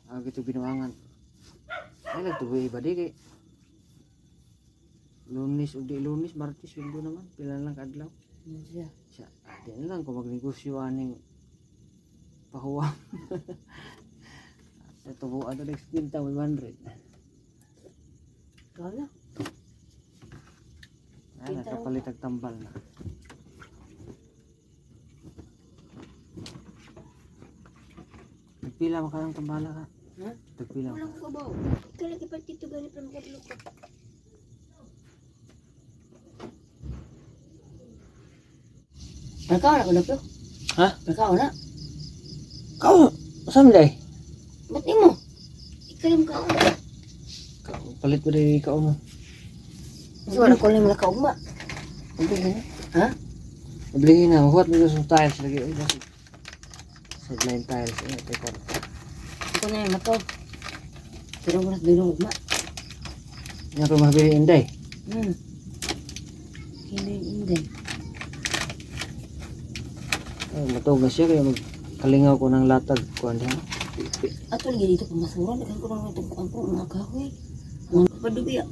Ah, gitu binuangan. Ay, nagtuloy iba di kay. Lunes o di Lunes, Martes, sweldo naman. Pila lang kaadlaw. Ano siya? Siya, di na lang kung magnegosyo aning pahuwam. Sa tubuan na nagspinta 100. Ikaw na. Ay, nakapalit ang tambal na. Nagpila mo ka ng tambala ka? Ha? Nagpila mo Wala ka. ko kabaw. Ikaw lagi pa dito gani pa makadlo ka. Nakaw na ko na po. Ha? Nakaw na. Kau, saan mo day? Ba't mo? Ikaw lang ka. Palit mo day ikaw mo. Kasi wala ko lang nakaugma. Oblihin na. Ha? Oblihin na. Huwag mo sa tiles lagi. Uy, basi. Sideline tiles. Ay, ito ko. Ikaw na yung mato. Pero wala sa dulong ugma. Nga pa mabili inday. Hindi, hindi. Ay, matog na siya kaya magkalingaw ko ng latag. Kuan diha. Ato lagi dito pamasura, naghan ko lang itong kuan ko, mga kahoy. Mga kapadubi ah.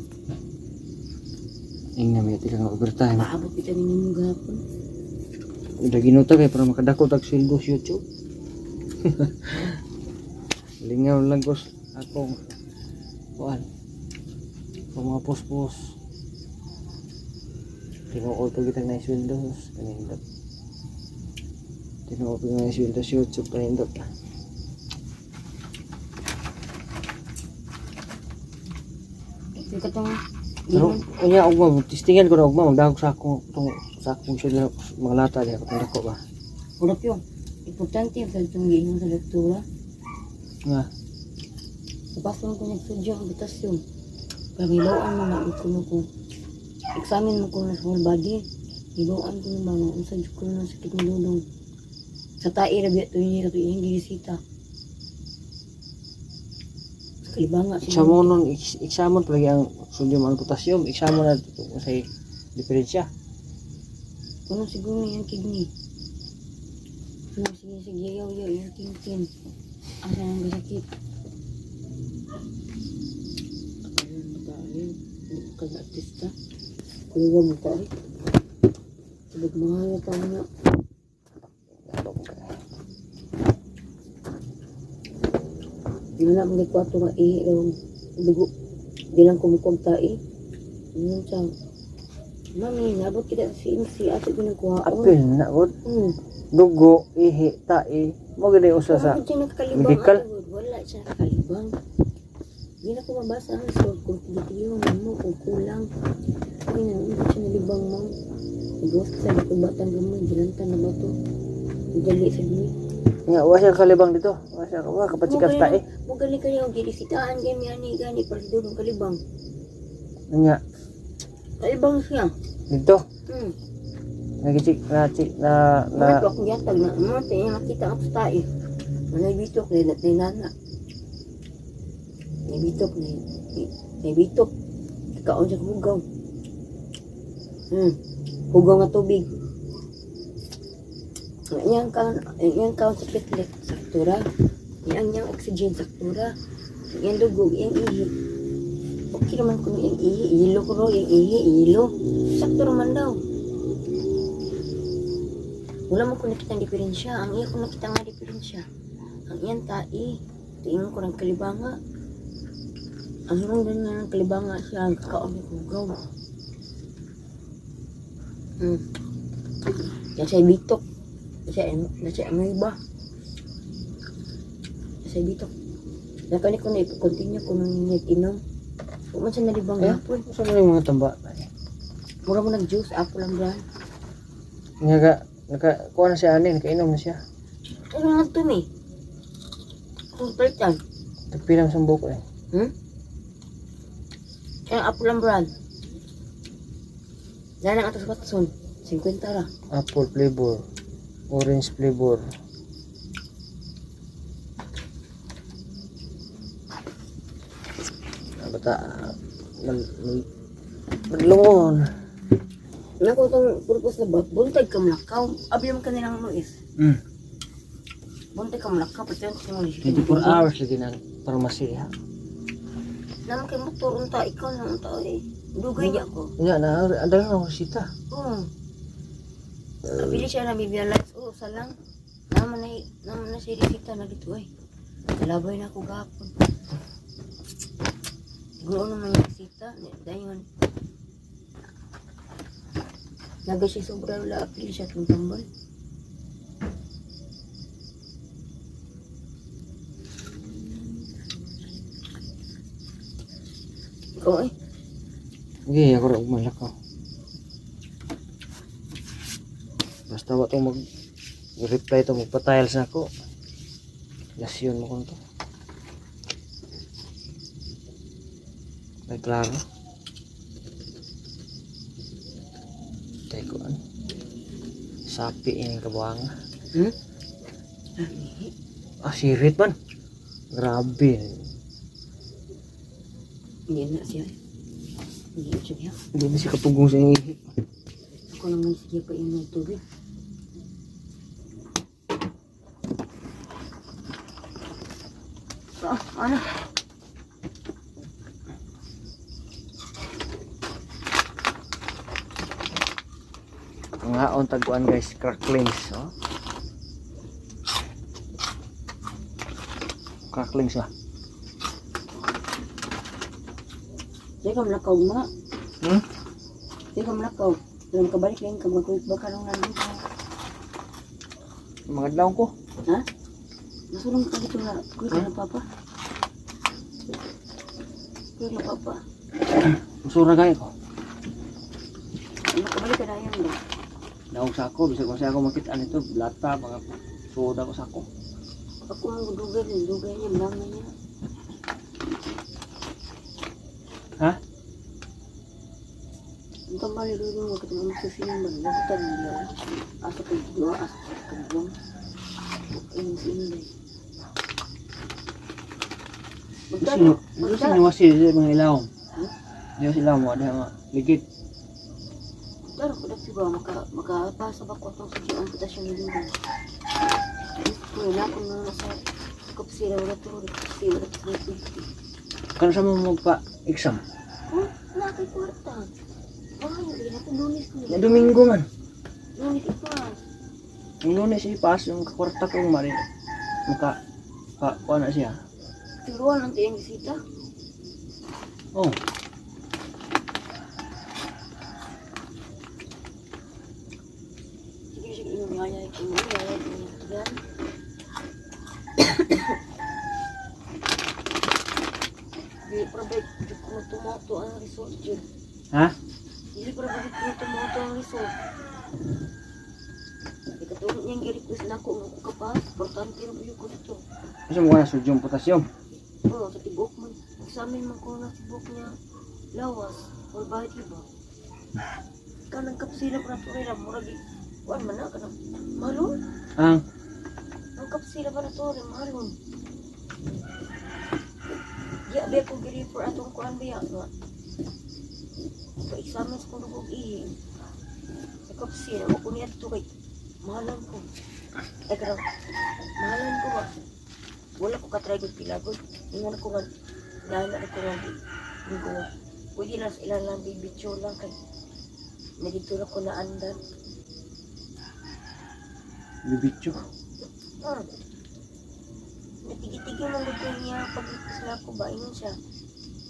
Ingna may tika nga overtime. Paabot kita ninyo gahapon. Udah ginuta kay para makadako tag sweldo sa YouTube. Lingaw lang ko akong kuan. Kung mga post-post. Tinuod pa kitang na sweldo kanindot. Tinuod pa na sweldo sa YouTube kanindot. Yung katong Pero unya ugma testingan ko na ugma magdagok sa akong tong sa akong sweldo mga lata diha katong dako ba. Wala po. Importante yung sa itong giingon sa doktora. Nga. Napasok ko nag-sudyo ang potassium. Pero nilawaan mo na ko na ko. Examine mo ko na sa whole body. Nilawaan ko na mga unsa jud ko na sakit ni Dudong. Sa tae ra biya tuyo niya kato iyang gigisita. Sa kalibanga siya. Eksamonon, eksamon palagi ang sodium ang potassium, eksamon na ito sa diferensya. Kuno siguro yung kidney. Kuno sige sige yaw yaw yung kinkin. Asa nang gasakit. Ayun ba ayun? Hindi ka na artista. Kuya mo ka eh. Sabag mga pa nga. Wala mo kwarto nga ihi lang dugo. Di lang kumukuha tae. Ano siya? Mami, nabot kita sa CMC. Ato ginagawa. Apil na god. Dugo, ihi, tae, mo gani usa sa Wala siya nakakalibang. medical? Ano, wala siya nakakalibang. Hindi na ko mabasa ang result kung tigitiyo mo kung kulang. Ay, na, hindi siya nalibang, ma'am. Nagawas ka sa likod batang gamay. Ginanta na ba to? Dali sa dumi. Nga wa siya kalibang dito. Wa siya wa kapachikap tae. Magaling ka niya, girisitahan, ganyan, gani, gani, para sa dulong kalibang. Nga Kalibang siya. dito nagichik na chik na na Wala ko akong yatag na, mga tayo, nakita ako sa tae. Nabitok, na nana. Nabitok, na nabitok. Kaon siya hugaw. Hugaw nga tubig. Iyang kaon sa platelet, saktura. Iyang niyang oxygen, saktura. Iyang dugo, iyang ihi. Okay naman kung iyang ihi, ilo ko ro, iyang ihi, ilo. Sakto naman daw. Wala mo ko nakita ang diferensya. Ang iya ko nakita nga diferensya. Ang iyang tae. Tingin ko ng kalibanga. Ang hirong nga ng kalibanga siya. Ang kakaon ni hugaw. Yan siya bitok. Yan siya amoeba. Yan siya bitok. Nakani ko na ipo-continue ko nung nag-inom. Huwag man siya nalibang Eh? hapon. Sa man yung mga tamba. Mura mo nag-juice, apple ang brand. Nga ka naka kuha na siya ani, nakainom na siya. Ano nga ito, may? Kung palitan. Tagpilang sa buko eh. Kaya apple ang brand. Dahil ang atos Watson, 50 ra. Apple flavor, orange flavor. Ah, bata mal, mal, madlungon. Nga ko itong purpose na ba, buntag ka malakaw. Abi naman kanilang luis. Buntag ka malakaw, pati yung mo 24 hours lagi na Pharmacy ha. Naman kay motor unta ikaw na unta eh. Dugay niya ako. Unya na andala na resita. Oo. Kabili siya na bibiyalas. Oo, salang. Naman na siya resita na dito eh. Nalabay na ako gahapon. Siguro naman yung resita. Dayon. Naga siya sobra wala apil siya itong tambal. Ikaw eh. Sige, ako ra ugma lakaw. Basta wa tong mag reply to, magpa-tiles na ako. Lasyon mo kon to. Ay klaro. Tay ko ano. Sapi ini kabuanga. Ah, mihi. Ah, sirit man. Grabe. Hindi na siya. Hindi na siya. Hindi na siya kapugong sa ihi. Ako naman sige pa inom tubig. Ah, ano? Ang haon taguan guys, cracklings, oh. Cracklings ba? Di ka malakaw ma. Hmm? Di ka malakaw. Pero makabalik lang ka magkulit ba ka nung nandito. Mga adlaw ko. Ha? Masulong ka dito nga. Kulit ka ng papa. Kulit ng papa. Usura kayo ko. Makabalik ka na yan ba? Naog sa ako, bisag kung sa ako makita nito, lata, mga soda ko sa ako. Ako mong dugay, dugay niya, malaman niya. Ha? Ang tambal ni Lulu, wag katong anak sa sino man. Labutan niya. Asa kay Diyo, asa kay Kagwang. Ayun si Inday. Sino, Magkano? sino wasi sa mga ilaw? Hmm? Di sila mo ada mga ligit. Pero kung dati ba, makapasa ba ko itong sudyo ang potasyong ni Lulu? Kuya na ako na nasa kapsira, wala to, kapsira, wala to, Kano sa mo magpa-exam? Oh, wala kay kwarta. Ay, hindi na ito, Lunes ko. Ya Domingo man. Lunes ipas. Ang Lunes ipas yung kwarta ko mari. Maka pa kuha na siya. Turuan lang tiyang bisita. Oh. Sige, sige, yung yaya, yung yaya, yung yan. Dili pa ba jud ko tumoto ang result jud. Ha? Dili pa ba ko tumoto ang result. Ikatulog niyang gi-request na ako nga ko kapas, importante ra ba ko dito. Kasi mo na sodium potassium. Oo, sa tibok man. Examine man ko na tibok niya. Lawas, or body ba? Kanang kapsila pa na to rin, murag kuan man na kanang malon. Ang Ang kapsila pa na to rin, malon. Di abi ako gi-refer atong kuan biya nga. Pa-examine sa kong dugog ihi. Sa kapsila, wa ko niya dito kay mahalan ko. Ay karang, mahalan ko ba? Wala ko katry ko pilagod. Ingon ko nga, dahil ko nga, di ko, pwede lang sa ilang lang bibityo lang kay nadito na ko na andan. bibityo. Natigitigi man ko niya pag-request na ako ba ingon siya.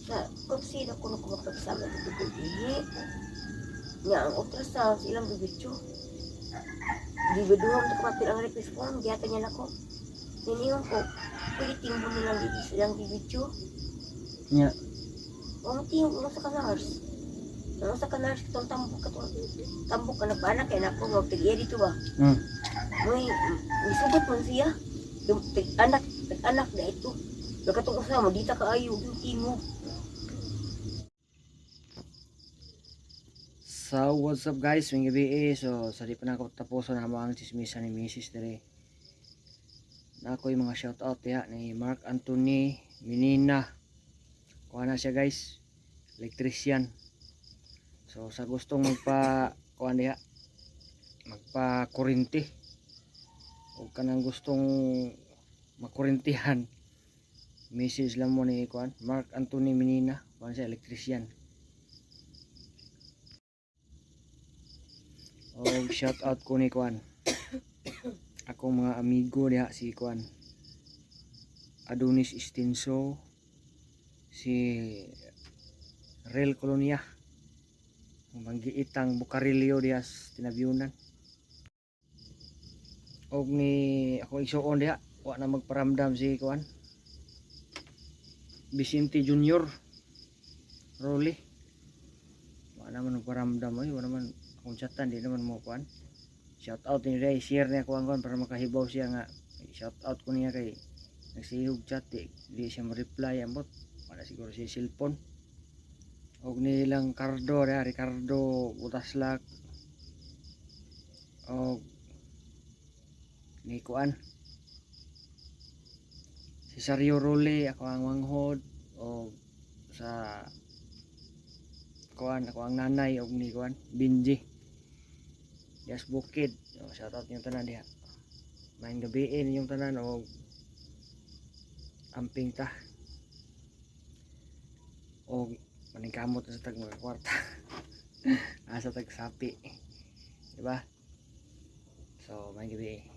Sa kapsila ko na ko magpagsama sa dugog ihi. Nga ang ultrasound sa ilang bibityo. Gibiduham to kapapil ang request form, gihatan niya nako. Niningon ko, pwede timbon nilang dito sa ilang bibityo. Nya. Ang tiyong mo sa kanars. Ang sa kanars katong tambok ka nagpaanak kay nako nga tig-iya dito ba. May misugot man siya. Yung tag-anak na ito. Katong usa mo dita kaayo yung timo. So, what's up guys? May gabi eh. So, sa di pa na ako tapusan na ang chismisa ni Mrs. Dere. Na ako yung mga shoutout ya ni Mark Anthony Minina. Kuha na siya guys. Electrician. So, sa gustong magpa kuha niya magpa kurinti o kanang gustong makurintihan, Message lang mo ni kuan Mark Anthony Menina, kuan sa electrician. Og shout out ko ni kuan akong mga amigo diha, si kuan Adonis Estinso, si Rel Colonia, ang manggiitang Bukarillo diha sa Tinabyunan, og ni akong igsuon diha, wa na magparamdam, si kuan Vicente Junior Rolly, wa naman magparamdam ay, wa naman akong chatan, di naman mo kuan. Shout out ni Ray, share niya ko ang kuan para makahibaw siya nga shout out ko niya kay nagsihog chat, di siya mo-reply, ambot wala siguro siya cellphone. Og nilang Cardo diha, Ricardo Butaslak, og ni kuan Cesario Role, ako ang manghod, og sa kuan ako ang nanay, og ni kuan Benji Dias Bukid. Oh, shout out yung tanan diha. Maayong gabii ninyong tanan og amping ta og maningkamot na sa tag mga kwarta, asa tag sapi, di ba? So maayong gabii.